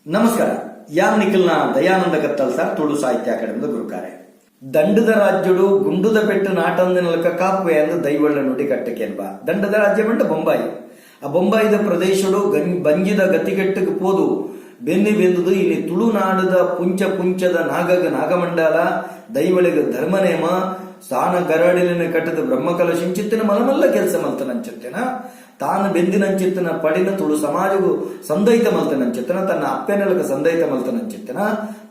ನಮಸ್ಕಾರ. ಯಾನ್ ನಿಖಲ್ನ ದಯಾನಂದ ಕತ್ತಲ್ ಸರ್, ತುಳು ಸಾಹಿತ್ಯ ಅಕಾಡೆಮಿದ ಗುರುಕಾರೆ. ದಂಡದ ರಾಜ್ಯಡು ಗುಂಡುದ ಪೆಟ್ಟು ನಾಟಂದಿನಲಕ ಕಾಪುವೆ ಅಂದ್ ದೈವಳ್ಳ ನುಡಿ ಕಟ್ಟಕೆಲ್ವಾ. ದಂಡದ ರಾಜ್ಯ ಬಂಡ ಬೊಂಬಾಯಿ. ಆ ಬೊಂಬಾಯಿದ ಪ್ರದೇಶಡು ಬಂಜಿದ ಗತಿಗೆಟ್ಟಕ್ಕೆ ಪೋದು ಬೆನ್ನಿ ಬೆಂದುದು ಇಲ್ಲಿ ತುಳುನಾಡದ ಪುಂಚ ಪುಂಚದ ನಾಗಗ ನಾಗಮಂಡಲ, ದೈವಳಿಗ ಧರ್ಮನೇಮ, ಸಾನ ಗರಡಿಲಿನ ಕಟ್ಟದ ಬ್ರಹ್ಮಕಲಶಿಂಚಿತ್ತಿನ ಮಲಮಲ್ಲ ಕೆಲಸ ಮಲ್ತನಂಚಿತ್ತಿನ, ತಾನು ಬೆಂದಿನಂಚಿತ್ತನ ಪಡಿನ ತುಳು ಸಮಾಜಗೂ ಸಂದೈತ ಮಲ್ತನಂಚಿತ್ತನ, ತನ್ನ ಅಪ್ಪೆನಲಕ ಸಂದೈತ ಮಲ್ತನಂಚಿತ್ತನ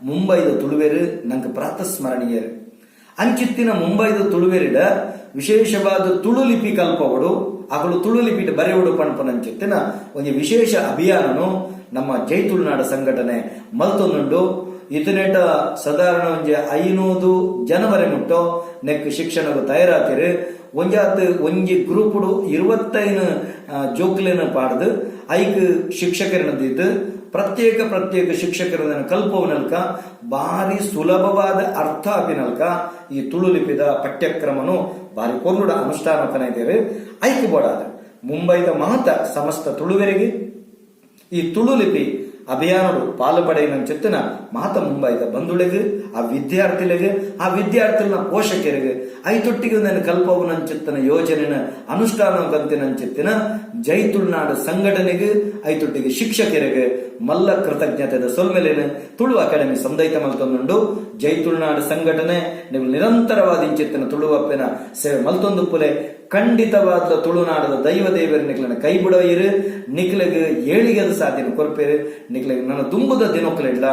ಮುಂಬೈದ ತುಳುವೆರು ನಂಗೆ ಪ್ರಾತಸ್ಮರಣೀಯರು. ಅಂಚಿತ್ತಿನ ಮುಂಬೈದ ತುಳುವೆರಿಡ ವಿಶೇಷವಾದ ತುಳು ಲಿಪಿ ಕಲ್ಪವಡು, ಅಗಳು ತುಳು ಲಿಪಿಟ್ ಬರೆಯುಡು ಪಣ್ಪನಂಚಿತ್ತಿನ ಒಂದು ವಿಶೇಷ ಅಭಿಯಾನನು ನಮ್ಮ ಜೈ ತುಳುನಾಡ ಸಂಘಟನೆ ಮಲ್ತೊಂದುಂಡು. ಇತನೇಟ ಸಾಧಾರಣ ಒಂಜಿ 500 ಜನವರೆ ಮುಟ್ಟೋ ನೆಕ್ ಶಿಕ್ಷಣకు ತಯಾರಾತಿರು. ಒಂಜಾತ್ ಒಂಜಿ ಗ್ರೂಪುಡು 25 ಜೋಕ್ಲೆನ ಪಾಡ್ದು ಐಕ್ ಶಿಕ್ಷಕರನ್ನ ದಿದ್ದು, ಪ್ರತ್ಯೇಕ ಪ್ರತ್ಯೇಕ ಶಿಕ್ಷಕರನ್ನ ಕಲ್ಪವನಲ್ಕ ಬಾರಿ ಸುಲಭವಾದ ಅರ್ಥ ಆಪಿನಲ್ಕ ಈ ತುಳು ಲಿಪಿದ ಪಠ್ಯಕ್ರಮನು ಬಾರಿ ಪೊರ್ಲುಡ ಅನುಷ್ಠಾನ ಇದ್ದೇವೆ. ಐಕ್ ಬೋಡಾದ ಮುಂಬೈದ ಮಹತ ಸಮಸ್ತ ತುಳುವೆರಿಗೆ, ಈ ತುಳು ಲಿಪಿ ಅಭಿಯಾನಡು ಪಾಲು ಪಡೆಯಿನ ಮಾತ ಮುಂಬೈದ ಬಂಧುಳಿಗೆ, ಆ ವಿದ್ಯಾರ್ಥಿಗಳಿಗೆ, ಆ ವಿದ್ಯಾರ್ಥಿಗಳ ಪೋಷಕರಿಗೆ, ಐತೊಟ್ಟಿಗೆ ನನ್ನ ಕಲ್ಪವನಂಚಿತ್ತನ ಯೋಜನೆನ ಅನುಷ್ಠಾನ ಕಂತಿನಂಚಿತ್ತಿನ ಜೈ ತುಳುನಾಡು ಸಂಘಟನೆಗೆ, ಐತೊಟ್ಟಿಗೆ ಶಿಕ್ಷಕರಿಗೆ ಮಲ್ಲ ಕೃತಜ್ಞತೆದ ಸೊಲ್ಮೆಲೇನು ತುಳು ಅಕಾಡೆಮಿ ಸಂದೈತ ಮಲ್ತೊಂದುಂಡು. ಜೈ ತುಳುನಾಡು ಸಂಘಟನೆ, ನೀವು ನಿರಂತರವಾದ ಇಂಚಿತ್ತಿನ ತುಳುವಪ್ಪೆನ ಸೇವೆ ಮಲ್ತೊಂದು ಪುಲೆ. ಖಂಡಿತವಾದ ತುಳುನಾಡದ ದೈವ ದೇವರ ನಿಕ್ಲನ ಕೈ ಬಿಡೋಯಿರು, ನಿಕ್ಲೆಗ್ ಏಳಿಗೆದ ಸಾಧ್ಯನ ಕೊರ್ಪೇರು. ನಿಕ್ಲೆಗ್ ನನ್ನ ದುಂಬುದ ದಿನೊಕ್ಲೆಡ್ಲ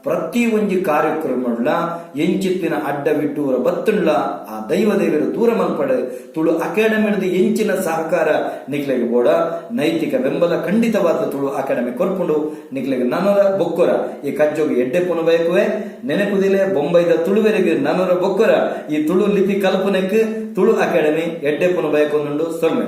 ಪ್ರತಿ ಒಂಜಿ ಕಾರ್ಯಕ್ರಮಡ್ಲ ಎಂಚಿತ್ತಿನ ಅಡ್ಡ ವಿಟ್ಟೂರ ಬತ್ತುಂಡ್ಲ ಆ ದೈವ ದೇವರು ದೂರ ಮಲ್ಪಡೆ. ತುಳು ಅಕಾಡೆಮಿ ಎಂಚಿನ ಸಹಕಾರ ನಿಕ್ಲೆಗ್ ಬೋಡ, ನೈತಿಕ ಬೆಂಬಲ ಖಂಡಿತವಾದ ತುಳು ಅಕಾಡೆಮಿ ಕೊರ್ಪುಂಡು. ನಿಕ್ಲೆಗ್ ನನರ ಬೊಕ್ಕೊರ ಈ ಕಜ್ಜೋಗ ಎಡ್ಡೆ ಪುನ ಬಯಕುವೆ. ನೆನಪುದಿಲೆ ಬೊಂಬೈದ ತುಳುವೆರಿಗೆ. ನನರ ಬೊಕ್ಕೊರ ಈ ತುಳು ಲಿಪಿ ಕಲ್ಪನೆಕ್ ತುಳು ಅಕಾಡೆಮಿ ಎಡ್ಡೆ ಪುನ ಬಯಕೊಂದುಂಡು. ಸೊಲ್ಮೆ.